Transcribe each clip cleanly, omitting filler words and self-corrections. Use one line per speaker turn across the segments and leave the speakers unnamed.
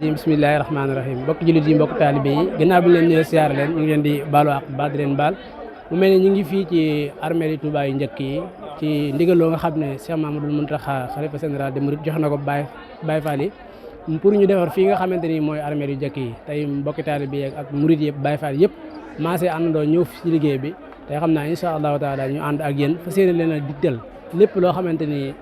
bismillahi rahmaani rahim mbokk jullit yi mbokk taalibe yi gannaaw bi ñu leen ñëwee siyaare leen ñu ngi leen di baalu ak baal di leen baal mu mel ni ñu ngi fii ci armée yi Touba yu njëkk yi ci ndigaloo nga xam ne Cheikh Mamadou Mountakha xalifa général des mourides jox na ko Baye Fall yi pour ñu defar fii nga xamante ni mooy armée yu njëkk yi tey mbokki taalibe yi ak murid yëpp Baye Fall yëpp maasee àndandoo ñëw ci liggéey bi tey xam naa incha allahu taala ñu ànd ak yéen fas yéene leen a digtal lépp loo xamante ni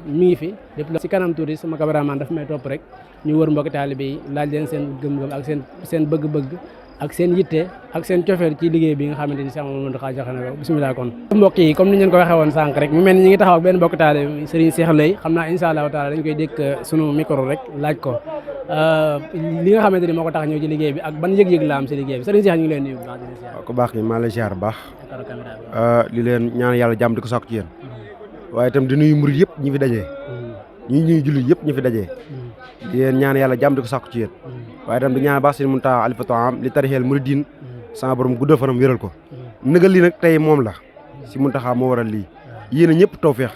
mi ngi fi lépp loo ci kanam tuuti sama cameraman daf may topp rek ñu wër mbokki taalibe yi laaj leen seen gëm-gëm ak seen bëgg-bëgg ak seen yitte ak seen cofeel ci liggéey bi nga xamante ni Cheikh Mamadou Mountakha joxe na ko bisimilah kon mbokk yi comme ni ngeen ko waxee woon sànq rek mu mel ni ñi ngi taxaw ak benn mbokki taalibe Serigne Cheikh Lay xam naa incha allahu taala dañ koy dékk sunu micro rek laaj ko li nga xamante ni moo ko tax ñëw ci liggéey bi ak ban yëg-yëg la am si liggéey bi Serigne Cheikh ñu ngi leen nuyu bu baax
ku baax ki maa lay ziar bu baax li leen ñaan yàlla jàmm di ko sàkku ci yéen waaye itam di nuyu murid yëpp ñi fi dajee ñi ñuy jullit yëpp ñi fi dajee di leen ñaan yàlla jàmm di ko sàkku ci yéen waaye itam di ñaan baax seen Mountakha alifatu am li tarixeel muridin sama borom guddal fanam wéral ko nëgal lii nag tey moom la si Mountakha moo waral lii yéen a ñëpp tawfeex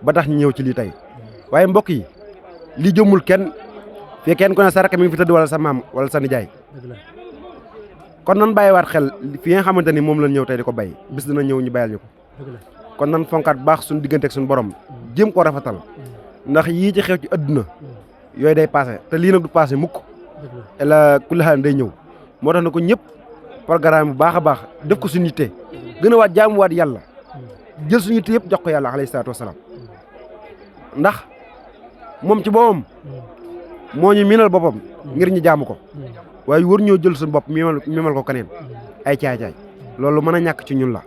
ba tax ñu ñëw ci lii tey waaye mbokk yi lii jëmmul kenn fii kenn ku ne sa rakk mi ngi fi tëdd wala sa maam wala sa nijaay kon nan bàyyiwaat xel fi nga xamante ni moom lañ ñëw tey di ko bay bis dina ñëw ñu bayal ñu ko kon nan fonkaat baax suñu diggante ak suñu borom jéem koo rafetal ndax yii ci xew ci adduna yooyu day passé te lii nag du passé mukk la kulli xaal day ñëw moo tax na ko ñëpp programme bu baax a baax def ko suñu yitte gën a waat jaamuwaat yàlla jël suñu yitte yëpp jox ko yàlla alayhi salaatu wasalaam ndax moom ci boppam moo ñu miinal boppam ngir ñu jaamu ko waaye war ñoo jël suñu bopp miimal ko keneen ay caay-caay loolu mën a ñàkk ci ñun la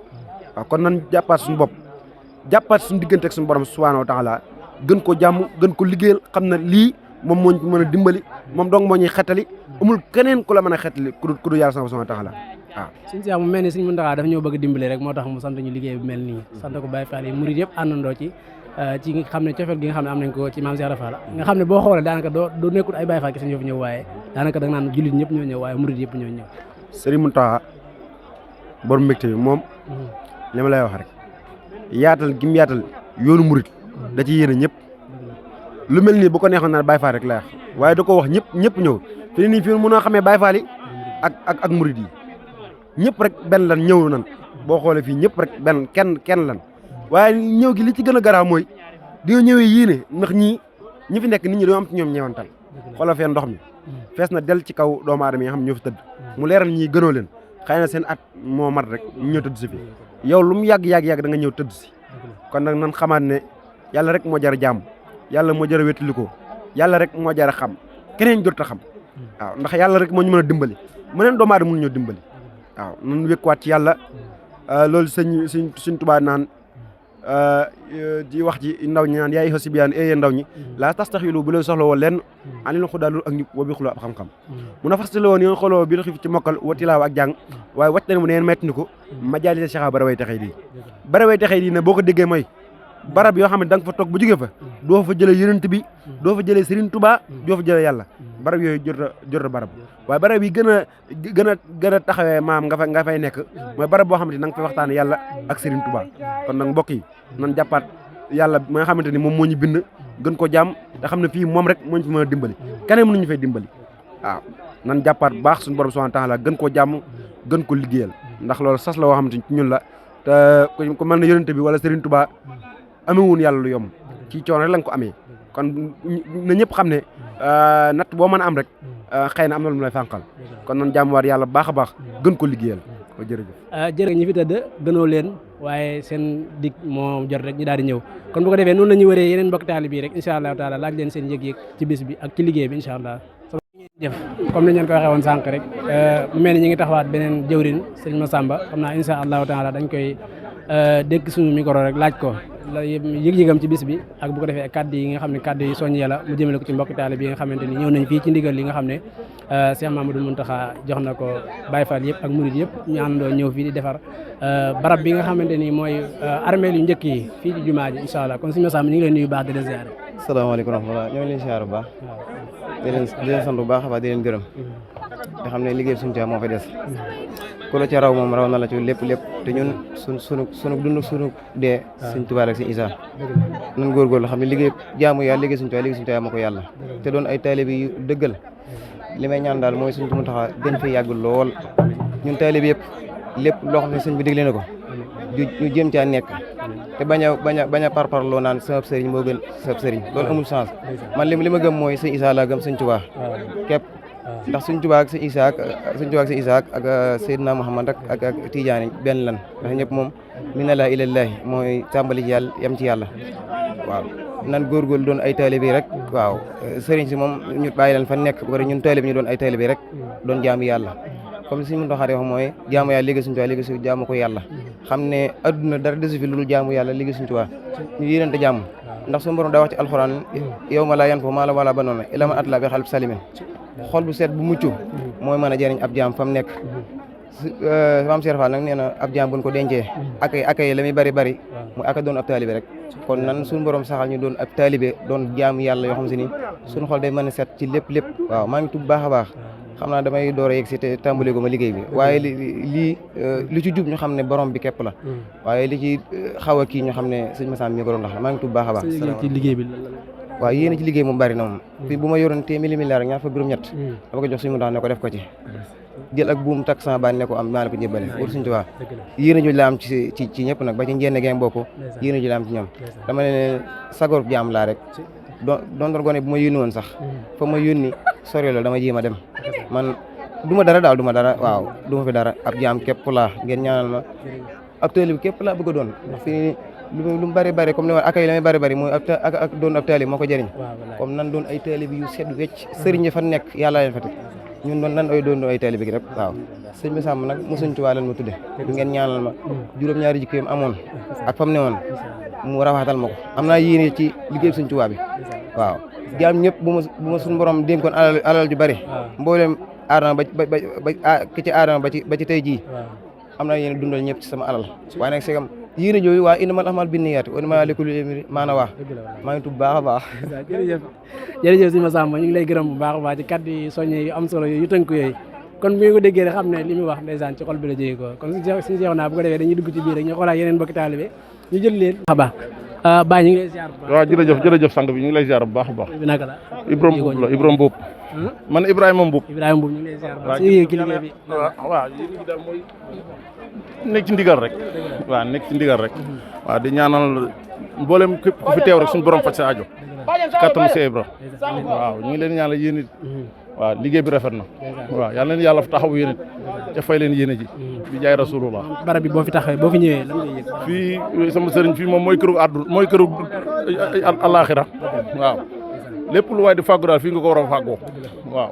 waaw kon nan jàppaat suñu bopp jàppaat suñu diggante ak suñu borom subhaanahu wa taala gën ko jàmm gën ko liggéeyal xam na lii moom moo ñu mën a dimbali moom dong moo ñuy xettali amul keneen ku la mën a xettali ku dul yàlla subhaanahu wa taala waaw
suñu Cheikh mu mel ni suñu Mountakha dafa ñëw bëgg dimbali rek moo tax mu sant ñu liggéey bi mel nii sant ko Baye Fall yi murid yëpp àndandoo ci nga xam ne cofeel gi nga xam ne am nañ ko ci maam Cheikh Fall nga xam ne boo xoolee daanaka doo nekkul ay Baye Fall kese ñoo fi ñëw waaye daanaka da nga naan jullit ñëpp ñoo ñëw waaye murid yëpp ñoo ñëw
Serigne Mountakha borom mbégte bi moom li ma lay wax rek yaatal gi mu yaatal yoonu murid da ci yéene ñëpp lu mel nii bu ko neexoon naa Baye Fall rek lay wax waaye da ko wax ñëpp ñëw fi nii fi mën a xamee Baye Fall yi ak murid yi ñëpp rek benn lan ñëw nan boo xoolee fii ñëpp rek benn kenn lan waaye ñëw gi li ci gën a garaaw mooy di nga ñëwee yéene ndax ñi fi nekk nit ñi doo am ci ñoom ñeewantal xoolal fee ndox mi fees na del ci kaw doomu aadama yi nga xam ñoo fi tëdd mu leeral ñii gënoo leen xëy na seen at moo mat rek ñu ñëw tëdd si fi yow lu mu yàgg da nga ñëw tëdd si kon nag nan xamaat ne yàlla rek moo jar a jàmm yàlla moo jar a wéttaliko yàlla rek moo jar a xam keneen jot a xam waaw ndax yàlla rek moo ñu mën a dimbali mëneen doomu aadama mënu ñoo dimbali waaw nan wékkuwaat ci yàlla loolu suñ Tuubaa naan di wax ci ndaw ñi naan yaay xosi biyaan yéen ndaw ñi laa tax xilu bu leen soxla woo lenn ani leen xudaalul ak ñub wa bi xuloo ab xam-xam mun a fastale woon yéen xooloo bi la xif ci mokkal wa tilaawa ak jàng waaye wàcc na mu neen mayt ni ko majaalisa saxa bara way texey di ne boo ko déggee mooy barab yoo xam ne da nga fa toog bu jógee fa doo fa jëlee yonent bi doo fa jëlee Serigne Touba doo fa jëlee yàlla barab yooyu jota barab waaye barab yi gën a taxawee maam nga fay nekk mooy barab boo xamante ni da nga fay waxtaane yàlla ak Serigne Touba kon nag mbokk yi nan jàppaat yàlla ma nga xamante ni moom moo ñu bind gën ko jàmm te xam ne fii moom rek moo ñu fi mën a dimbali keneen mënuñu fay dimbali waaw nan jàppaat baax suñu borom subhanahu wa ta'ala gën koo jàmm gën ko liggéeyal ndax loolu sas la woo xamante ni ci ñun la te ku mel ne yonent bi wala Serigne Touba amewuun yàlla lu yomb ci coono rek la nga ko amee kon na ñëpp xam ne natt boo mën a am rek xëy na am na lu mu lay fànqal kon nan jàmmuwaat yàlla baax a baax gën ko liggéeyal ko jërëjëf
ñi fi tëdd gënoo leen waaye seen dig moo jot rek ñu daal di ñëw kon bu ko defee noonu la ñuy wëree yeneen mbokk taalibe yi rek incha allahu taala laaj leen seen yëg-yëg ci bis bi ak ci liggéey bi incha allah jëf comme ni ñu leen ko waxee woon sànq rek mu mel ni ñu ngi taxawaat beneen jëwrin Serigne Massamba xam naa incha allahu taala dañ koy dégg suñu micro rek laaj ko la yëg-yëgam ci bis bi ak bu ko defee kàddu yi nga xam ne kàddu yi soññee la mu jëmale ko ci mbokk taalibe yi nga xamante ni ñëw nañ fii ci ndigal li nga xam ne Cheikh Mamadou Mountakha jox na ko Baye Fall yëpp ak murid yëpp ñu àndandoo ñëw fii di defar barab bi nga xamante ni mooy armeel yu njëkk yi fii ci jumaa ji incha allah kon suñu Massamba ñu ngi leen nuyu baax di la ziar.
salaamaaleykum wa rahmatulah ñoo ngi leen ziar bu baax di leen sant bu baax a baax di leen gërëm te xam ne liggéey suñu moo fi des ku la ca raw moom raw na la ci lépp te ñun sunu dund sunu dee Sëñ Tuubaa ak Sëñ Isaa nan góorgóorlu xam ne liggéey jaamu yàlla liggéey Sëñ Tuubaa moo ko yàlla te doon ay taalibe yu dëggal li may ñaan daal mooy Sëñ Muntaxa gën fi yàgg lool ñun taalibe yëpp lépp loo xam ne sëñ bi digle na ko ñu jéem caa nekk te bañ a parparloo naan sama sëriñ moo gën sama sëriñ loolu amul chance man li ma gëm mooy Sëñ Isaa laa gëm Sëñ Tuubaa képp ndax Sëñ Tuubaa ak Sëñ Isaa ak Seydina Muhammad ak Tijaani benn lan ndax ñëpp moom mina laa ilallaahi mooy tàmbali ci yàlla yem ci yàlla waaw nan góorgóorlu doon ay taalibe rek waaw sëriñ si moom ñu bàyyi leen fa nekk bu ko ñun taalibe ñu doon ay taalibe rek doon jaamu yàlla comme Sëñ Muntaxa wax mooy jaamu yàlla liggéey Sëñ Tuubaa liggéey si jaamu ko yàlla xam ne adduna dara desu fi loolu jaamu yàlla liggéey Sëñ Tuubaa ñu yéenante jàmm ndax suñu borom daa wax ci alxuraan yawma laa yanfa'u maalun wala banuuna illaa man ataa Allaaha bi qalbin saliim xol bu set bu mucc mooy mën a jëriñ ab jaam fa mu nekk maam Cheikh Fall nag nee na ab jaam buñ ko dencee akay la muy bari muy aka doon ab taalibe rek kon nan suñu borom saxal ñu doon ab taalibe doon jaam yàlla yoo xam si ni suñu xol day mën a set ci lépp waaw maa ngi tudd baax a baax xam naa damay door a yegg si te tàmbali ko ma liggéey bi waaye lii li ci jub ñu xam ne borom bi képp la waaye li ci xaw a kii ñu xam ne sëñ Massamba mi ko doon wax maa ngi tudd baax a baax waaw yéen ci liggéey moom bari na moom fii bu ma yoroon téeméeri milliard ñaar fa juróom-ñett dama ko jox suñu mu ne ko def ko ci jël ak buum takk sama baan ne ko am maa la ko jébbale wër Sëñ Tuubaa yéen a ju la am ci ñëpp nag ba ci njenne geen bokk yéen a ju la am ci ñoom dama ne sagor jaam laa rek doon gone bu ma yónni woon sax fa ma yónni sori la dama jéem a dem man du ma dara daal du ma dara waaw du ma fi dara ab jaam képp laa ngeen ñaanal ma ab taalibe képp laa bëgg a doon ndax fii lu mu bari comme ni ma akay la may bari mooy ak doon ab taalibe moo ko jëriñ comme nan doon ay taalibe yu set wecc sëriñ yi fa nekk yàlla leen fa teg ñun doon nan ay doon ay taalibe gi rek waaw sëñ bi Sàmm nag mu Sëñ Tuubaa leen ma tudde ngeen ñaanal ma juróom-ñaari jikko yam amoon ak fam ne woon mu rawaxatal ma ko am naa yéene ci liggéey Sëñ Tuubaa bi waaw jaam ñëpp bu ma suñu borom dénkoon alal ju bari mboolem aadama ba ki ci aadama ba ci tey jii am naa yéene dundal ñëpp ci sama alal waaye nag segam yéene jooyu waa innamal a'maalu binniyaati wa innamaa likulli imri'in maa nawaa maa ngi tudd baax a baax
jërëjëf Sëñ Massamba ñu ngi lay gërëm bu baax a baax ci kàddu yi soññe yu am solo yu tënk yooyu kon bu ngeen ko déggee rek xam ne li muy wax ndeysaan ci xol bi la jógee ko kon suñu seex naa bu ko defee dañuy dugg ci biir rek ñu xoolaat yeneen mbokki taalibe ñu jël leen baax Baye ñu ngi lay ziar bu baax
waaw jërëjëf sang bi ñu ngi lay ziar bu baax a baax
bi naka la
Ibrahima Mbuub man Ibrahima Mbuub
ñu ngi lay ziar bu baax ci liggéey bi
waaw yéen ñi daal mooy nekk ci ndigal rek waaw nekk ci ndigal rek waaw di ñaanal mboolem képp ku fi teew rek suñu borom faj sa aajo kattanu Seex Ibra waaw ñu ngi leen ñaanal yéen it waaw liggéey bi rafet na waaw yal na leen yàlla taxawu yéen it ca fay leen yéene ji bi jaay rasulullah
barab bi boo fi taxawee boo fi ñëwee lan ngay yëg
fii sama sëriñ fii moom mooy këru àddu mooy këru alaaxira waaw lépp lu waay di fàggu daal fii nga ko war a fàggoo waaw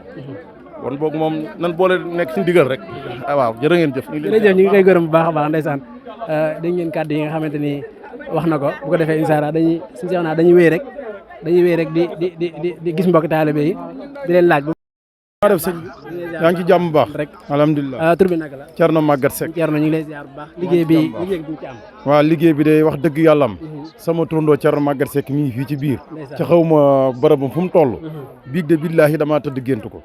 kon boog moom nan boole nekk ci ndigal rek waaw jërë ngeen jëf
jërëjëf ñu ngi koy gërëm bu baax a baax ndeysaan dégg ngeen kàddu yi nga xamante ni wax na ko bu ko defee incha allah dañuy suñu seex naa dañuy wéy rek di gis mbokk taalibe yi di leen laaj
maa def sëñ bi yaa ngi ci jàmm bu baax
rek
alhamdulilah
tur bi naka la
Thierno Maguette Seck
Thierno ñu ngi lay ziar bu baax liggéey bi ci am
waaw liggéey bi de wax dëgg yàlla am sama turandoo Thierno Maguette Seck mi ngi fii ci biir ci xaw ma bërëbam fu mu toll biig de billaahi damaa tëdd gént ko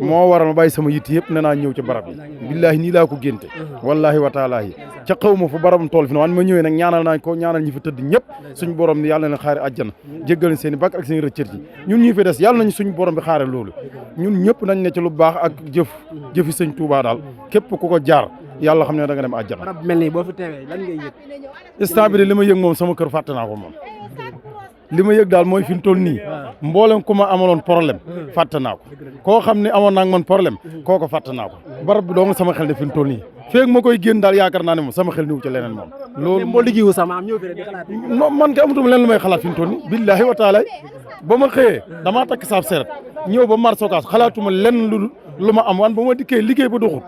moo waral ma bàyyi sama yitt yëpp ne naa ñëw ci barab bi billaahi nii laa ko génte wallaahi wa taalaahi ca xaw ma fu barabam toll fi ne waan ma ñëwee nag ñaanal naa ko ñaanal ñi fi tëdd ñëpp suñu borom ni yàlla na leen xaare àjjana jéggal seen i bàkk ak seen i rëccër yi ñun ñi fi des yàlla nañu suñu borom bi xaare loolu ñun ñëpp nañ ne ci lu baax ak jëfi sëñ Touba daal képp ku ko jaar yàlla xam ne da nga dem àjjana.
barab mel nii boo fi teewee lan ngay yëg.
instant bi de li ma yëg moom sama kër fàtte naa ko moom li ma yëg daal mooy fi mu toll nii mboolem ku ma amaloon problème fàtte naa ko koo xam ne amoon naa man problème kooko fàtte naa ko barab bi doo nga sama xel ne fi mu toll nii feeg ma koy génn daal yaakaar naa ne moom sama xel niwu ci leneen moom loolu
moo liggéeyu sama am ñëw fi rek di xalaat
non man ka amatuma leen lu may xalaat fi mu toll nii billaahi wa taala ba ma xëyee damaa takk saab seret ñëw ba marché Ocass xalaatuma lenn lu ma am wan ba ma dikkee liggéey ba doxul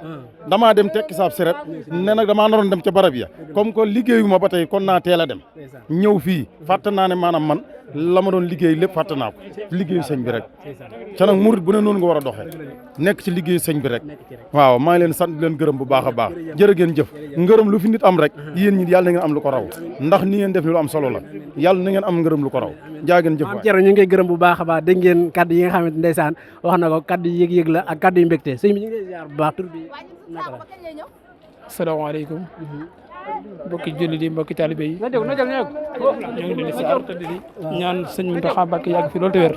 damaa dem tekki saab seret ne nag damaa naroon dem ca barab ya comme que liggéeyu ma ba tey kon naa teel a dem ñëw fii fàtte naa ne maanaam man la ma doon liggéey lépp fàtte naa ko liggéeyu sëñ bi rek ca nag murit bu ne noonu nga war a doxee nekk ci liggéeyu sëñ bi rek waaw maa ngi leen sant leen gërëm bu baax a baax jërë ngeen jëf ngërëm lu fi nit am rek yéen ñi yàlla na ngeen am lu ko raw ndax ni ngeen def ni lu am solo la yàlla na ngeen am ngërëm lu ko raw jaa ngeen jëf waay
ñu ngi koy gërëm bu baax a baax dégg ngeen kàddu yi nga xamante ndeysaan wax na ko kaddu yëg-yëg la ak kaddu yu mbégte sëñ bi ñu ngi lay ziar bu baax tur bi naka la.
asalaamaaleykum mbokki jullit yi mbokki taalibe yi ñoo ngi leen di siyaar te di ñaan sëñ Mountakha Mbacké yàgg fi loolu te wér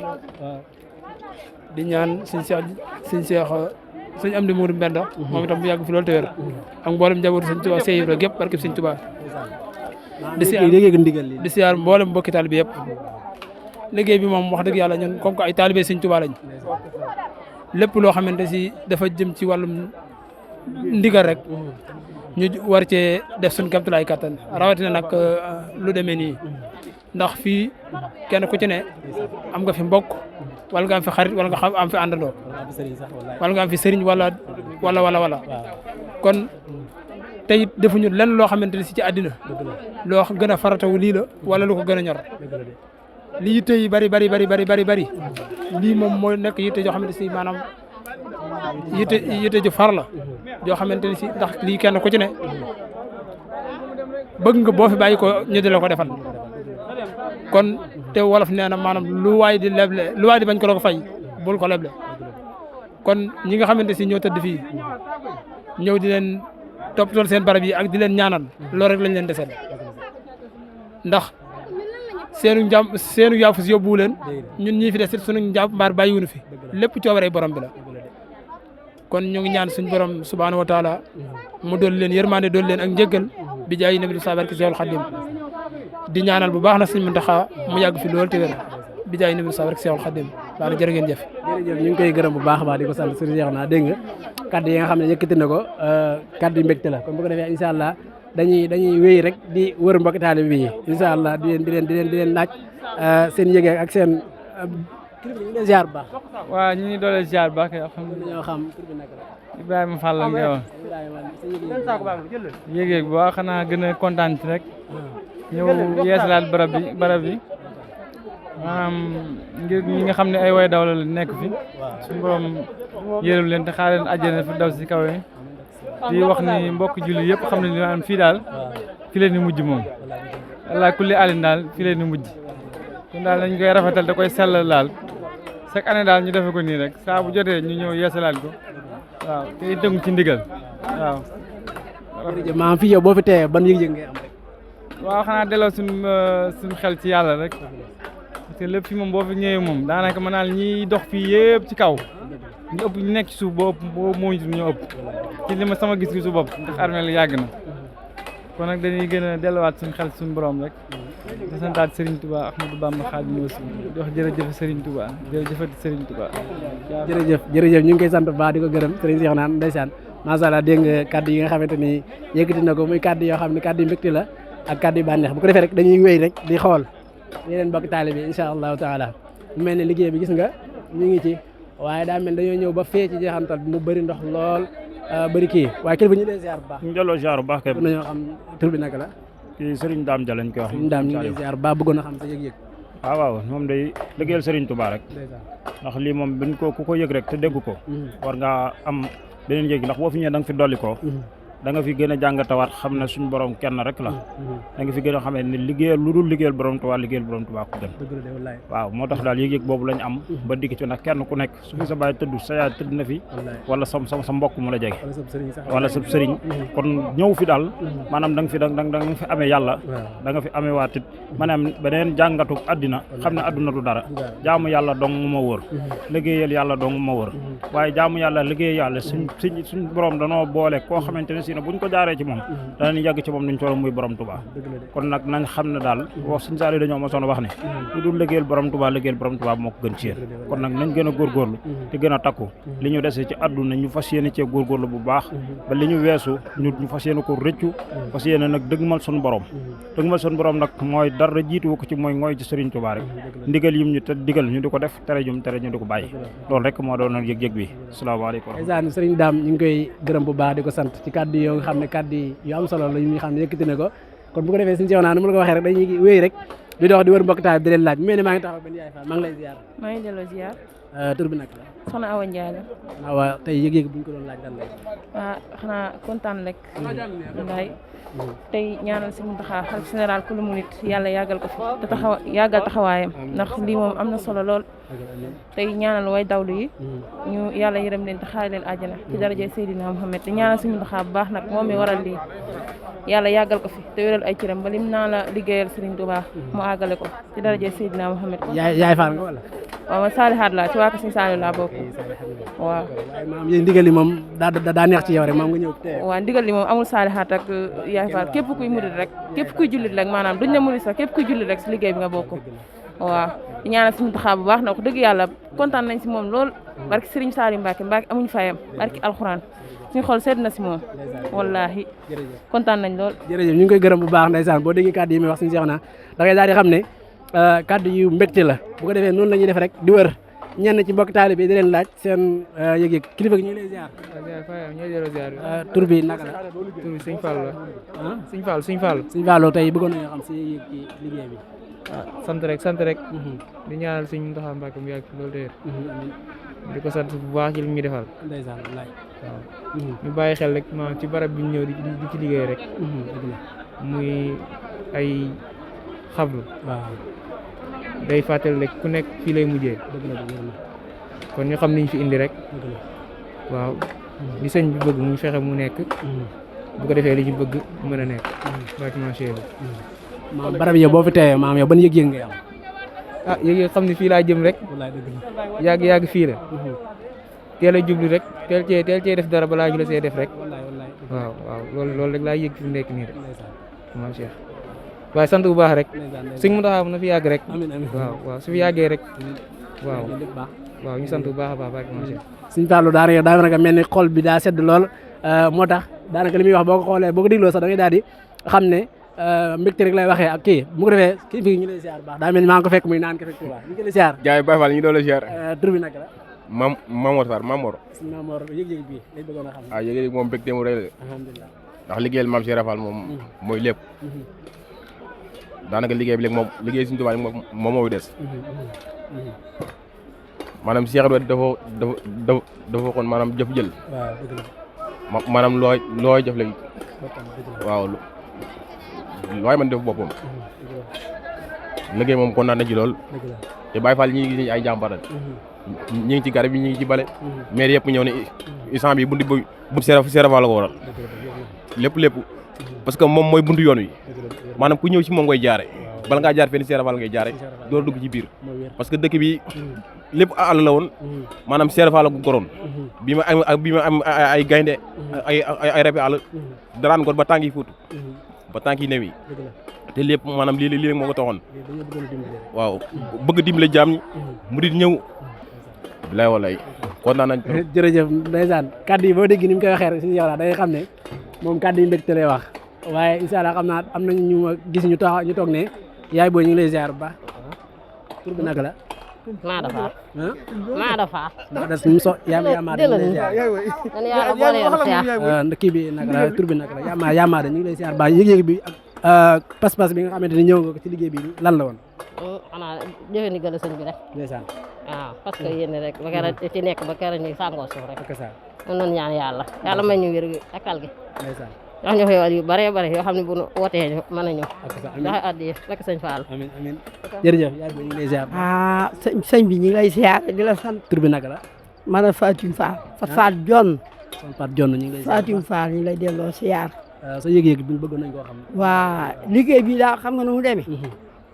di ñaan sëñ Amdi Mourou Mbenda moom itam bu yàgg fi loolu te wér ak mboolem njabootu sëñ Tuubaa Seex Ibra gépp barkeb sëñ Tuubaa di siyaar mboolem mbokki taalibe yëpp liggéey bi moom wax dëgg yàlla ñun comme que ay taalibe sëñ Tuubaa lañ lépp loo xamante si dafa jëm ci wàllum ndigal rek ñu war cee def suñ kamtulaay kattan rawatina nag lu demee nii ndax fii kenn ku ci ne am nga fi mbokk wala nga am fi xarit wala nga am fi àndandoo wala nga am fi sëriñ wala kon tey defuñu lenn loo xamante ne si ci àddina loo gën a faratawu lii la wala lu ko gën a ñor li yitte yi bari lii moom mooy nekk yitte joo xamante si maanaam yitte ju far la joo xamante ni si ndax lii kenn ku ci ne bëgg nga boo fi bàyyi ko ñu di la ko defal kon te wolof nee na maanaam lu waay di leble lu waay di bañ ko la ko fay bul ko leble kon ñi nga xamante si ñoo tëdd fii ñëw di leen toppatool seen barab yi ak di leen ñaanal loolu rek lañ leen deseel ndax seenu yaafus yóbbuwu leen ñun ñii fi des sunu njàmbaar bàyyiwunu fi lépp coobare borom bi la kon ñu ngi ñaan suñu borom subhaanahu wa taala mu dool leen yërmande dool leen ak njëggal bi jaay nabi sa barke Seexul Xadim di ñaanal bu baax na Sëñ Muntaxa mu yàgg fi lool te wér bi jaay nabi sa barke Seexul Xadim baax na jërë ngeen jëf.
jërëjëf ñu ngi koy gërëm bu baax a baax di ko sant sëriñ Cheikh naa dégg nga kaddu yi nga xam ne yëkkati na ko kaddu yu mbégte la kon bu ko defee incha allah dañuy wéy rek di wër mbokki taalibe bi incha allah di leen laaj seen yëgee ak seen ziar bu baax.
waaw ñu ngi doole ziar bu baax alhamdulilah
ñoo xam tur bi naka la.
Ibrahima Fall la ngay wax. yëgee bu baax xanaa gën a kontaan ci rek. ñëw yeesalaat barab bi maanaam ngir ñi nga xam ne ay way dawla la nekk fi suñu borom yërëm leen te xaar leen àjjana fi daw si kaw yi di wax ni mbokk julli yëpp xam ne li maanaam fii daal fi leen di mujj moom walla kulli alin daal fi leen di mujj kon daal dañ koy rafetal da koy sellal daal chaque année daal ñu defe ko nii rek saa bu jotee ñu ñëw yeesalaat ko waaw te tënku ci ndigal waaw.
jërëjëf maanaam fii yow boo fi teewee ban yëg-yëg ngay am rek.
waaw xanaa delloo suñu xel ci yàlla rek parce que lépp fi moom boo fi ñëwee moom daanaka mën naa ñiy dox fii yëpp ci kaw ñu ëpp ñu nekk ci suuf boo moo ñu ëpp ci li ma sama gis-gisu bopp ndax armeel yàgg na kon nag dañuy gën a delluwaat suñu xel suñu borom rek di santaat Serigne Touba Ahmadou Bamba Khadimu Rasul di wax jërëjëf Serigne Touba jërëjëfati Serigne Touba.
jërëjëf ñu ngi koy sant bu baax di ko gërëm Serigne Cheikh naan ndeysaan macha allah dégg nga kaddu yi nga xamante ni yëkkati na ko muy kaddu yoo xam ne kaddu yu mbégte la ak kaddu yu bànneex bu ko defee rek dañuy wéy rek di xool yeneen mbokk taalibe bi incha allahu taala mu mel ne liggéey bi gis nga ñu ngi ci waaye daa mel dañoo ñëw ba fee ci jeexantal bi mu bëri ndox lool bëri kii waaye kilifa ñu leen ziar bu baax.
ñu delloo ziar bu baax kay.
nañoo xam tur bi naka la.
kii Serigne Dame Dia lañ koy wax.
Serigne Dame ñu ngi lay ziar bu baax bëggoon a xam sa yëg-yëg.
waaw moom day liggéeyal Serigne Touba rek. ndax lii moom buñ ko ku ko yëg rek te dégg ko. war nga am beneen yëg ndax boo fi ñëwee da nga fi dolli ko. da nga fi gën a jàngatawaat xam ne suñu borom kenn rek la. da nga fi gën a xamee ne liggéeyal lu dul liggéeyal borom Touba ko gën. waaw moo tax daal yëg-yëg boobu lañ am. ba digg ci ndax kenn ku nekk su fi sa baay tëdd sa yaay tëdd na fi. wala sa mbokk mu la jege. wala sa sëriñ kon ñëw fi daal. maanaam da nga fi amee yàlla. da nga fi amee waatit maanaam beneen jàngatu àddina xam ne àdduna du dara. jaamu yàlla dong ma wóor. liggéeyal yàlla dong ma wóor. waaye jaamu yàlla liggéey yàlla suñ borom danoo boole koo xamante ne si ne buñ ko jaaree ci moom danañ yàgg ci moom nuñ toll muy borom Touba kon nag nañ xam ne daal wax suñ saali dañoo mosoon wax ne lu dul liggéeyal borom Touba moo ko gën ci yéen kon nag nañ gën a góorgóorlu te gën a takku li ñu dese ci àdduna ñu fas yéene cee góorgóorlu bu baax ba li ñu weesu ñu fas yéene ko rëccu fas yéene nag dëggmal suñu borom nag mooy dara jiitu ko ci mooy ngooy ci Serigne Touba rek ndigal yim ñu te digal ñu di ko def tere ñu di ko bàyyi loolu rek moo doon yëg-yëg bi asalaamaaleykum
Serigne Dame ñu ngi koy gërëm bu baax di ko sant ci kàddu yoo nga xam ne kàddu yu am solo la yu nga xam ne yëkkati na ko kon bu ko defee suñu Cheikh naa nu mu la ko waxee rek dañuy wéy rek di dox di wër mbokk taal di leen laaj mu mel ne maa ngi taxaw benn yaay Fall maa ngi lay ziar.
maa ngi delloo ziar.
tur bi nag la.
soxna Awa Ndiaye la.
waaw tey yëg-yëg bu ñu ko doon laaj lan la.
xanaa kontaan rek. ndaay tey ñaanal si Mountakha xalifa général ku lu mu nit yàlla yàggal ko fi te yàggal taxawaayam ndax lii moom am na solo lool. tey ñaanal way dawlu yi. ñu yàlla yërëm leen te xaare leen àjjana ci daraja Seydina Muhammad te ñaanal si Mountakha bu baax nag moom mi waral lii yàlla yàggal ko fi te wéral ay cëram ba lim naa la liggéeyal Serigne Touba mu àggale ko ci daraja Seydina Muhammad.
yaay faal nga wala.
waaw man Saalihaat laa ci waa Kër Saalum laa bokk. waaw.
maam yéen ndigal li moom daa neex ci yow rek maam nga ñëw tey.
waaw ndigal li moom amul Saalihaat ak yaay faal képp kuy murid rek képp kuy jullit rek maanaam duñ ne murid sax képp kuy jullit rek si liggéey bi nga bokk. waaw di ñaanal suñu taxaw bu baax na wax dëgg yàlla kontaan nañ si moom lool barki Serigne Saliou Mbacke amuñu fayam barki alxuraan suñu xol sedd na si moom wallaahi kontaan nañ lool.
jërëjëf ñu ngi koy gërëm bu baax ndeysaan boo déggee kàddu yi muy wax suñu Seexuna da ngay daal di xam ne kàddu yu mbégte la bu ko defee noonu la ñuy def rek di wër ñenn ci mbokk taalibe bi di leen laaj seen yëg-yëg kilifa gi ñu ngi lay ziar. tur bi naka la.
tur bi Sëñ Fall la. Sëñ Fall
tey bëggoon nañoo xam si yëg ci liggéey bi.
sant rek. di ñaanal Sëñ Mountakha Mbacké mu yàgg fi loolu déer. di ko sant bu baax ci li mu defal.
ndeysaan wallaay.
waaw ñu bàyyi xel rek maanaam ci barab bi ñu ñëw di ci liggéey rek. muy ay xablu.
waaw.
day fàttali rek ku nekk fii lay mujjee. kon ñu xam niñ fi indi rek. waaw li sëñ bi bëgg mu fexe mu nekk. bu ko defee li ñu bëgg mën a nekk. bâtiment chef bi.
maam barab yow boo fi teewee maam yow ban yëg-yëg ngay am.
yëg xam ne fii laa jëm rek.
wallaay dëgg la
yàgg fii la. teel a jublu rek teel cee def dara balaa ñu la see def rek. waaw loolu rek laa yëg fi mu nekk nii rek. maam Cheikh waaye sant bu baax rek. sëñ Mountakha na fi yàgg rek. waaw su fi yàggee rek. waaw ñu sant bu baax a baax barke maam Cheikh.
Sëñ Fallou daanaka mel ni xol bi daa sedd lool moo tax daanaka li muy wax boo ko xoolee boo ko dégloo sax da ngay daal di xam ne mbégte rek lay waxee ak kii bu ko defee kii fii ñu lay ziar baax daa mel ni maa ngi ko fekk muy naan ko fekk bu baax ñu ngi lay ziar.
jaay Baye Fall ñu doon la ziar.
tur bi naka la.
Mamor Sarr Mamor.
sëñ Mamor yëg-yëg bi lañ bëggoon a xam.
yëg-yëg moom mbégte mu rëy la.
alhamdulilah.
ndax liggéeyal maam Cheikh Rafal moom mooy lépp. daanaka liggéey bi léegi moom liggéey Sëñ Tuubaa moom moo fi des. maanaam Cheikh Ibrahima dafa waxoon maanaam jëf jël.
waaw dëgg la.
maanaam looy jëf léegi. waaw looy mën def boppam. liggéey moom kontaan na ci lool. te Baye Fall ñi ngi ay jàmbaar lañ. ñi ngi ci garab yi ñi ngi ci bale. maire yëpp ñëw ne instant bi buntu Cheikh Rafal la ko waral. lépp parce que moom mooy buntu yoon wi. maanaam ku ñëw ci moom ngay jaare bala ngaa jaar fenn Cheikh Rafal ngay jaare door dugg ci biir parce que dëkk bi lépp àll la woon maanaam Cheikh Rafal ko goroon bi ma am ay gaynde ay rabi àll daraan gor ba tànk yi fuutu ba tànk yi new yi te lépp maanaam lii rek moo ko taxoon waaw bëgg dimbale jaam ñi mu di ñëw bilaay walaay kontaan nañ
jërëjëf ndeysaan kàddu yi boo dégg ni mu koy waxee rek suñu yow la da ngay xam ne moom kàddu yi mbégte lay wax waaye incha allah xam naa am nañu ñu gis ñu toog ne yaay booy ñu ngi lay ziar bu baax tur bi naka la.
Maada Faar. Maada Faar.
Maada yaa Maada ñu ngi lay ziar. kii bi naka la tur bi naka la yaa Maada ñu ngi lay ziar bu baax yëg-yëg bi ak pas-pas bi nga xamante ni ñëw nga ko ci liggéey bi lan la woon.
xanaa jëfe ndigal sëñ bi rek.
ndeysaan.
waaw parce que yéen rek ba kera ci nekk ba kera ñuy sàngoo suuf rek. mën nañu ñaan yàlla may ñu wér ak kal gi.
ndeysaan.
wax ñu xewal yu bare yoo xam ne bu ñu wootee ñu mën a ñëw. joxe addi rek sëñ Fall.
amiin amiin jërëjëf yaay booy ñu ngi lay ziar.
sëñ bi ñu ngi lay ziar di la sant.
tur bi naka la.
man a Fatim Fall. Fatou Dione.
Fatou Dione ñu ngi lay ziar
Fatim Fall ñu ngi lay delloo ziar.
sa yëg-yëg bi bëgg nañ koo xam.
waa liggéey bi daal xam nga nu mu demee.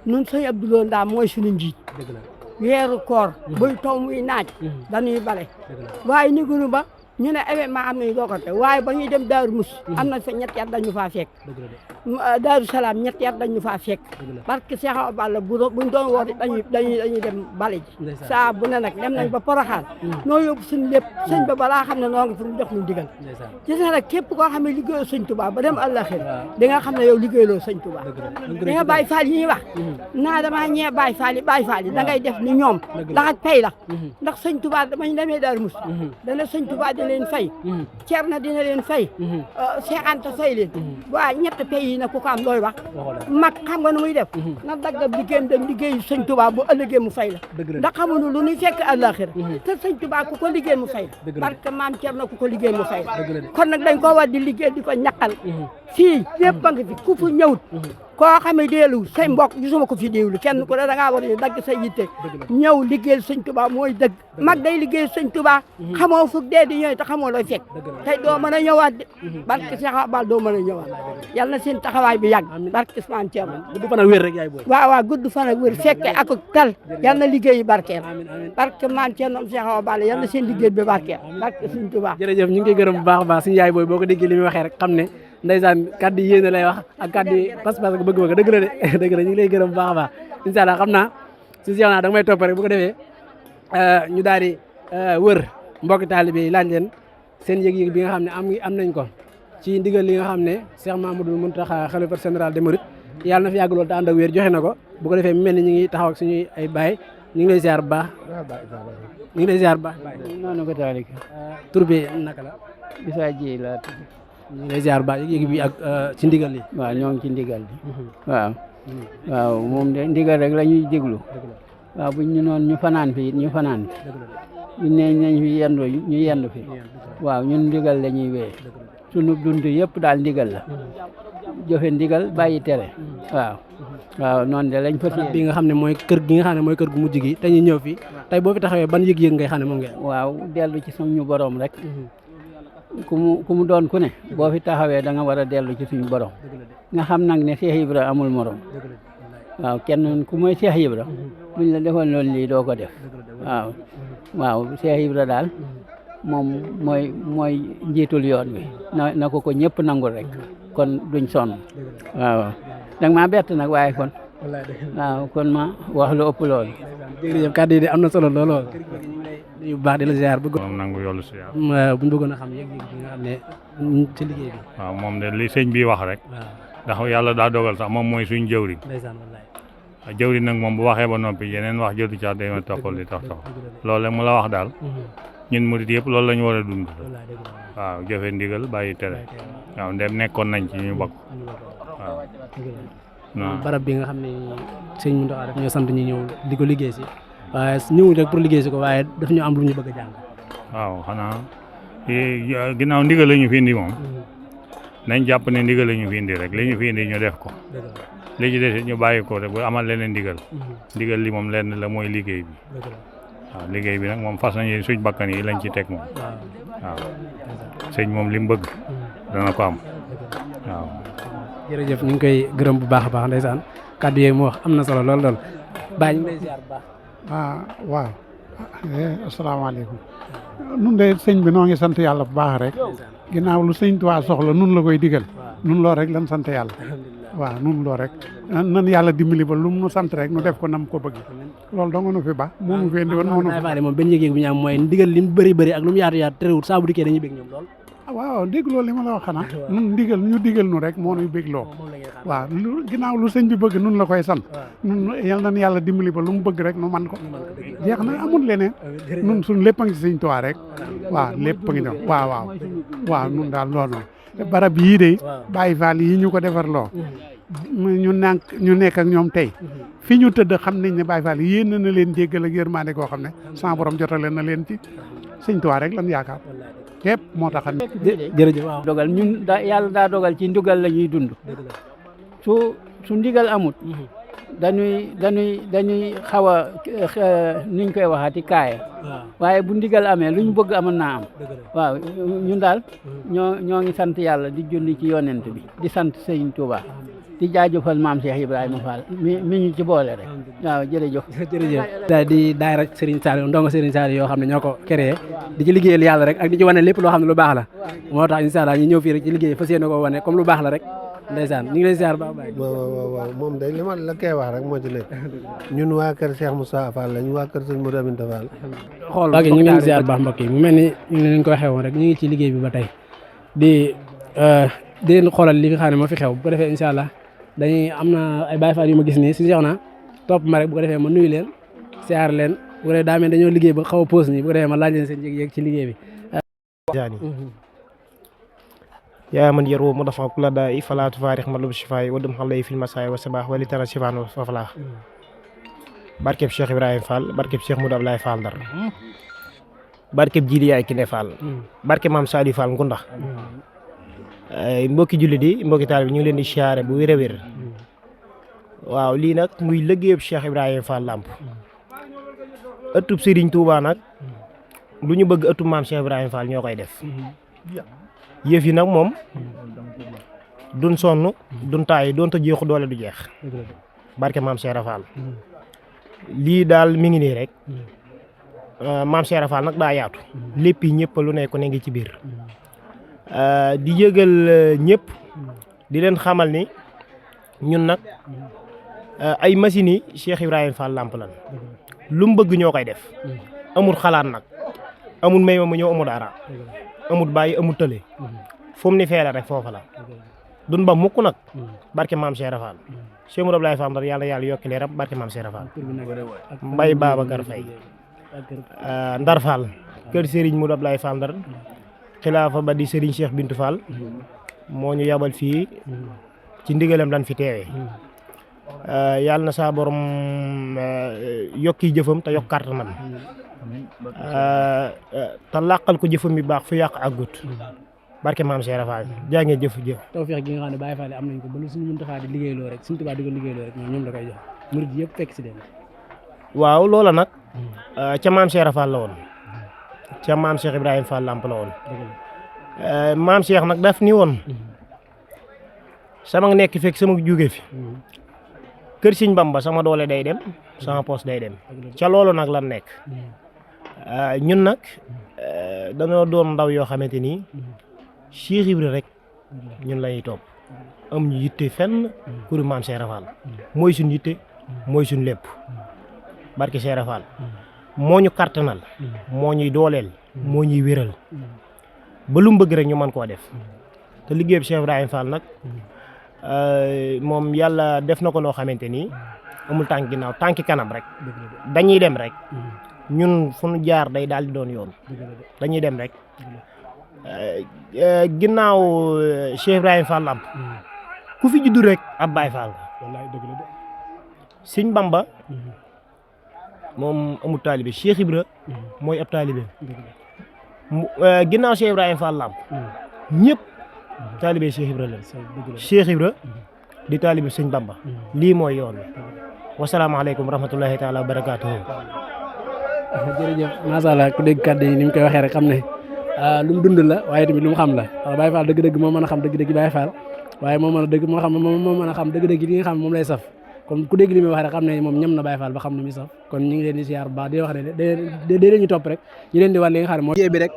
ñun sëñ Abdoulaye Ndaa mooy suñu njiit.
dëgg la
weeru koor. buy taw muy naaj. dañuy bale. waaye ni gënu ba ñu ne événement am nañu doo ko te waaye ba ñuy dem Daaru Mus am nañ fa ñetti at dañu faa fekk. Daaru Salaam ñetti at dañu faa fekk. parce que Cheikh Awa Balla buñ doon woote dañuy dem bale ji. saa bu ne nag dem nañ ba Poroxaan. noo yóbbu suñu lépp sëñ ba balaa xam ne noo ngi fi mu jox ñu digal. gis nga nag képp koo xam ne liggéeyoo sëñ Touba ba dem àllaxira di nga xam ne yow liggéeyloo sëñ Touba. di nga Baye Fall yi ñuy wax naa damaa ñee Baye Fall yi da ngay def ni ñoom ndax ak pay la ndax sëñ Touba damañ demee Daaru Mus dana sëñ Touba di leen fay Thierno dina leen fay Cheikh Anta fay leen waa ñett pays yi na ku ko am looy wax mag xam nga nu muy def na daggab liggéeyam dem liggéey sëñ Touba bu ëllëgee mu fay la ndax xamuñu lu ñuy fekk àllaaxira te sëñ Touba ku ko liggéey mu fay la parce que maam Thierno ku ko liggéey mu fay la kon nag dañ ko war di liggéey di ko ñaqal fii lépp a ngi fi ku fu ñëwut koo xam ne deelu say mbokk gisuma ko fi deewlu kenn ku ne da ngaa war a dagg say yitte ñëw liggéeyal sëñ Touba mooy dëgg mag day liggéey sëñ Touba xamoo fukk dee di ñëw te xamoo looy fekk tey doo mën a ñëwaat de barke Cheikh Abal doo mën a ñëwaat yal na seen taxawaay bi yàgg barke Ousmane Thierno
gudd fan ak wér rek yaay booy
waaw gudd fan ak wér fekke ak tal yal na liggéey barkeel barke Maam Thierno am Cheikh Abal yal na seen liggéey bi barkeel barke sëñ Touba
jërëjëf ñu ngi koy gërëm bu baax a baax suñu yaay booy boo ko déggee li muy waxee rek xam ne ndeysaan kàddu yéene lay wax ak kàddu pas-pas ak bëgg-bëgg dëgg la de dëgg la ñu ngi lay gërëm bu baax a baax incha allah xam naa si Cheikh naa da nga may topp rek bu ko defee ñu daal di wër mbokki taalibe yi laaj leen seen yëg-yëg bi nga xam ne am nañ ko ci ndigal li nga xam ne Cheikh Mamadou Mountakha xalifa général des mourides yàlla na fi yàgg loolu te ànd ak wér joxe na ko bu ko defee mu mel ni ñu ngi taxaw ak suñuy ay baay ñu ngi lay ziar bu baax ñu ngi lay ziar bu baax
noonu ko taalik
tur bi naka la
Issa Dieye laa tudd
ñu ngi lay ziar bu baax yëg-yëg bi ak ci ndigal li
waaw ñoo ngi ci ndigal bi waaw moom de ndigal rek la ñuy déglu waaw buñ ñu noon ñu fanaan fi ñu fanaan fi ñu ne nañ fi yendu ñu yendu fi waaw ñun ndigal la ñuy wéye sunu dund yëpp daal ndigal la joxe ndigal bàyyi tere waaw noonu de lañ fas
bi nga xam ne mooy kër gi nga xam ne mooy kër gu mujj gi te ñu ñëw fi tey boo fi taxawee ban yëg-yëg ngay xam ne moom ngeen
waaw dellu ci suñu borom rek ku mu doon ku ne boo fi taxawee da nga war a dellu ci suñu borom nga xam nag ne Cheikh Ibra amul morom waaw kenn ku mooy Cheikh Ibra buñ la defoon loolu lii doo ko def waaw Cheikh Ibra daal moom mooy njiitul yoon wi na ko ñëpp nangul rek kon duñ sonn waaw danga maa bett nag waaye kon ma wax lu ëpp loolu
jërëjëf kàddu yi de am na solo lool yu baax di la ziar bëgg
moom nangu yoolu ziar
buñ bëggoon a xam yëg-yëg bi nga xam ne ci liggéey bi
waaw moom de li sëñ bi wax rek ndax yàlla daa dogal sax moom mooy suñ jëwriñ jëwriñ nag moom bu waxee ba noppi yeneen wax jëdu ca dañoo toppal li tax loolu rek mu la wax daal ñun murit yëpp loolu la ñu war a dund waaw jëfe ndigal bàyyi tere waaw ndem nekkoon nañ ci ñu bokk waaw
barab bi nga xam ne sëñ Mountakha daf ñoo sant ñu ñëw di ko liggéey si waaye ñëwuñ rek pour liggéey si ko waaye daf ñu am lu ñu bëgg a jàng
waaw xanaa ginnaaw ndigal la ñu fi indi moom nañ jàpp ne ndigal la ñu fi indi rek li ñu fi indi ñu def ko li ci des ñu bàyyi ko rek bu amal leneen ndigal li moom lenn la mooy liggéey bi waaw liggéey bi nag moom fas nañu suñ bakkan yi lañ ci teg moom waaw sëñ moom li mu bëgg dana ko am waaw
jërëjëf ñu ngi koy gërëm bu baax a baax ndeysaan kàddu yooyu mu wax am na solo lool baa ñu ngi lay ziar bu baax
waaw asalaamaaleykum nun de sëñ bi noo ngi sant yàlla bu baax rek ginnaaw lu sëñ Tuubaa soxla nun la koy digal nun lool rek lan sant yàlla waaw nun lool rek nan yàlla dimbali ba lu mu nu sant rek nu def ko nam ko bëgg loolu dong nu fi ba moo nu fi indi woon moo nu fi
moom benn yëg-yëg bu ñu am mooy ndigal li mu bëri ak lu mu yaatu terewul saa bu dikkee dañuy bëgg ñoom lool
waaw dégg loolu li ma la wax xanaa nun ñu digal nu rek moo nuy bég loo waaw ginnaaw lu sëñ bi bëgg nun la koy sant nun yal na yàlla dimbali ba lu mu bëgg rek nu man ko jeex na amul leneen nun suñ lépp a ngi si sëñ Tuubaa rek waaw lépp a ngi ñëw waaw nun daal loolu barab yii de Baay Faal yi ñu ko defar loo ñu nekk ak ñoom tey fi ñu tëdd xam nañ ne Baay Faal yi yéen na leen jéggal ak yërmande koo xam ne sa borom jotale na leen ci sëñ Tuubaa rek lan yaakaar képp moo tax a
jërëjëf waaw
dogal ñun yàlla daa dogal ci ndigal la ñuy dund su ndigal amut dañuy xaw a nuñ koy waxaati kaaya waaye bu ndigal amee lu ñu bëgg amoon naa am waaw ñun daal ñoo ngi sant yàlla di julli ci yonent bi di sant Sëñ Tuubaa di jaajëfal maam Cheikh Ibrahima Fall mi ñu ci boole rek waaw jërëjëf
di daayira Serigne Saliou ndongo Serigne Saliou yoo xam ne ñoo ko créé di ci liggéeyal yàlla rek ak di ci wane lépp loo xam ne lu baax la moo tax incha allah ñu ñëw fii rek ci liggéey fas yéene ko wane comme lu baax la rek ndeysaan ñu ngi lay ziar baax baay
waaw moom day li ma la koy wax rek moo ci nekk ñun waa kër Cheikh Moussa Fall lañ waa kër sëñ Modou Aminta Fall
xool ñu ngi leen di ziar baax mbokk yi mu mel ni ñu ngi leen ko waxee woon rek ñu ngi ci liggéey bi ba tey di leen xoolal li nga xam ne moo fi xew bu ko defee incha allah dañuy am na ay Baay Faal yu ma gis nii si Cheikh na topp ma rek bu ko defee ma nuyu leen ziar leen bu ko defee daa mel dañoo liggéey ba xaw a pause nii bu ko defee ma laaj leen seen yëg-yëg ci liggéey bi
yaa man yaru mu dafa kula daa i fala tufaarix matlub shifaay wa dum xalay fil masaay wa sabaax wali tara shifaan wa falaax barkeb Cheikh Ibrahima Fall barkeb Cheikh Modou Ablaye Fall Ndar barkeb Jili Yaay Kine Fall barkeb Maam Saliou Fall Ngunda mbokki jullit yi mbokki taal bi ñu ngi leen di siyaare bu wér a wér waaw lii nag muy liggéeyub Cheikh Ibrahima Fall Lamp ëttub Serigne Touba nag lu ñu bëgg ëttub Maam Cheikh Ibrahima Fall ñoo koy def yëf yi nag moom duñ sonn duñ taay doon ta jeexu doole du jeex barke Maam Cheikh Fall lii daal mi ngi nii rek Maam Cheikh Fall nag daa yaatu lépp yi ñëpp lu nekk ne ngi ci biir di yëgal ñëpp di leen xamal ni ñun nag ay machines yi Cheikh Ibrahima Fall Lamp lan lu mu bëgg ñoo koy def amul xalaat nag amul may ma mu ñëw amul dara amul bàyyi amul tële fu mu ni feela rek foofa la dun ba mukk nag barke Maam Cheikh Fall Cheikh Modou Ablaye Fall Ndar yàlla yokki leeram barke Maam Cheikh Fall Mbaye Babacar Faye Ndar Fall kër Serigne Modou Ablaye Fall Ndar xilaafa ba di Serigne Cheikh Bintou Fall moo ñu yabal fii ci ndigalam lan fi teewee yàlla na saa borom yokki jëfam te yokk kàttanam te làqal ko jëfam bi baax fu yàq àggut barke Maam Cheikh Fall jaa ngeen jëf
tawfeex gi nga xam ne Baye Fall am nañ ko ba lu suñu Muntaxa di liggéeyloo rek suñu Tuubaa di ko liggéeyloo rek ñoom la koy jox murid yëpp fekk si leen
waaw loola nag ca Maam Cheikh Fall la woon ca Maam Cheikh Ibrahima Fall Lamp la woon Maam Cheikh nag daf ni woon sama nekk fekk sama jóge fi kër Sëñ Bamba sama doole day dem sama poos day dem ca loolu nag lan nekk ñun nag dañoo doon ndaw yoo xamante ni Cheikh Ibra rek ñun lañuy topp am ñu yitte fenn kuru Maam Cheikh Fall mooy suñ yitte mooy suñ lépp barke Cheikh Fall moo ñu kartanal moo ñuy dooleel moo ñuy wéral ba lu mu bëgg rek ñu mën koo def te liggéey bi Cheikh Ibrahima Fall nag moom yàlla def na ko noo xamante ni amul tànk ginnaaw tànki kanam rek dañuy dem rek ñun fu ñu jaar day daal di doon yoon dañuy dem rek ginnaaw Cheikh Ibrahima Fall Lamp ku fi juddu rek ab Baye Fall Sëñ Bamba moom amul taalibe Cheikh Ibra mooy ab taalibe ginnaaw Cheikh Ibrahima Fall Lamp ñëpp taalibe Cheikh Ibra leen Cheikh Ibra di taalibe Sëñ Bamba lii mooy yoon wi wasalaamaaleykum wa rahmatullahi taala wa barakaatuhu
jërëjëf macha allah ku dégg kàddu yi ni mu koy waxee rek xam ne lu mu dund la waaye tamit lu mu xam la waaw Baye Fall dëgg-dëgg moo mën a xam dëgg-dëgg Baye Fall waaye moo mën a dëgg moo mën a xam dëgg-dëgg li nga xam moom lay saf kon ku dégg li muy wax rek xam ne moom ñam na Baye Fall ba xam ne muy saf kon ñu ngi leen di siyaar bu baax di wax ne dee ñu topp rek ñu leen di wax li nga xam ne moo liggéey bi rek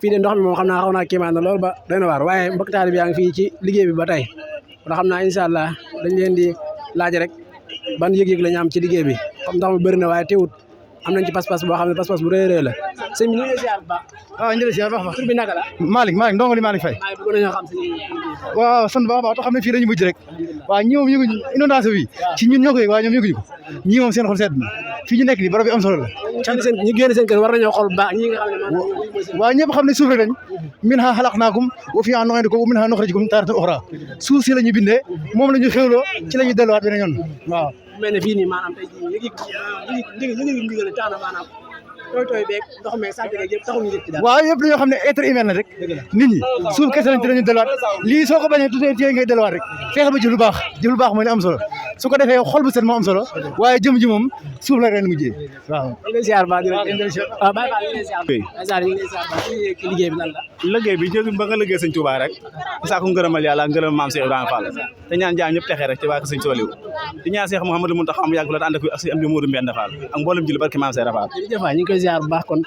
fii de ndox mi moom xam naa xaw naa kéemaan na loolu ba doy na waar waaye mbokk taalibe bi yaa ngi fii ci liggéey bi ba tey ndax xam naa incha allah dañ leen di laaj rek ban yëg-yëg la ñu am ci liggéey bi comme ndox mi bëri na waaye teewut am nañ ci pas-pas boo xam ne pas-pas bu rëy la sëñ bi ñu ngi siyaar bu baax
waaw ñu ngi siyaar baax
tur bi naka la
Malick ndongo li Malick Faye
bëgg nañoo xam si
waaw sant baax baax to xam ne fii dañu mujj rek waaw ñi moom yëguñu inondation bi ci ñun ñoo ko yëg waaye ñoom yëguñu ko ñii moom seen xol sedd na fii ñu nekk nii barab bi am solo la
ñu génn seen kër war nañoo xool bu baax ñi nga xam ne
waaw ñëpp xam ne suuf rek lañ minhaa xalaqnaakum wa fiihaa nu'iidukum wa minhaa nuxrijukum taaratan uxraa suuf si la ñu bindee moom la ñu xéwloo ci la ñu delluwaat beneen yoon waaw
mel ne fii nii maanaam tey yëg ndigal tax na maanaam tooy beeg ndox meeg sant beeg yëpp taxul ñu jëf ci dara
waaw yëpp dañoo xam ne être humain la rek nit ñi suuf kese lañ ci lañu delluwaat lii soo ko bañee tuuti téye ngay delluwaat rek fexe ba jëf lu baax mooy li am solo su ko defee xol bu set moo am solo waaye jëm ji moom suuf la ren mujjee waaw
liggéey bi lan la
liggéey bi jël ba nga liggéey Sëñ Tuubaa rek saako ngërëmal yàlla ngërëm Maam Cheikh Ibrahima Fall te ñaan jaam ñëpp texee rek ci waa Sëñ Sooliw di ñaan Cheikh Mouhamadou Mountakha am yàgg la te ànd ak Sëñ Amdi Modou Mbend Fall ak mboolem julli barke Maam Cheikh Fall
jërëjëf ñu ngi koy ziar bu baax kon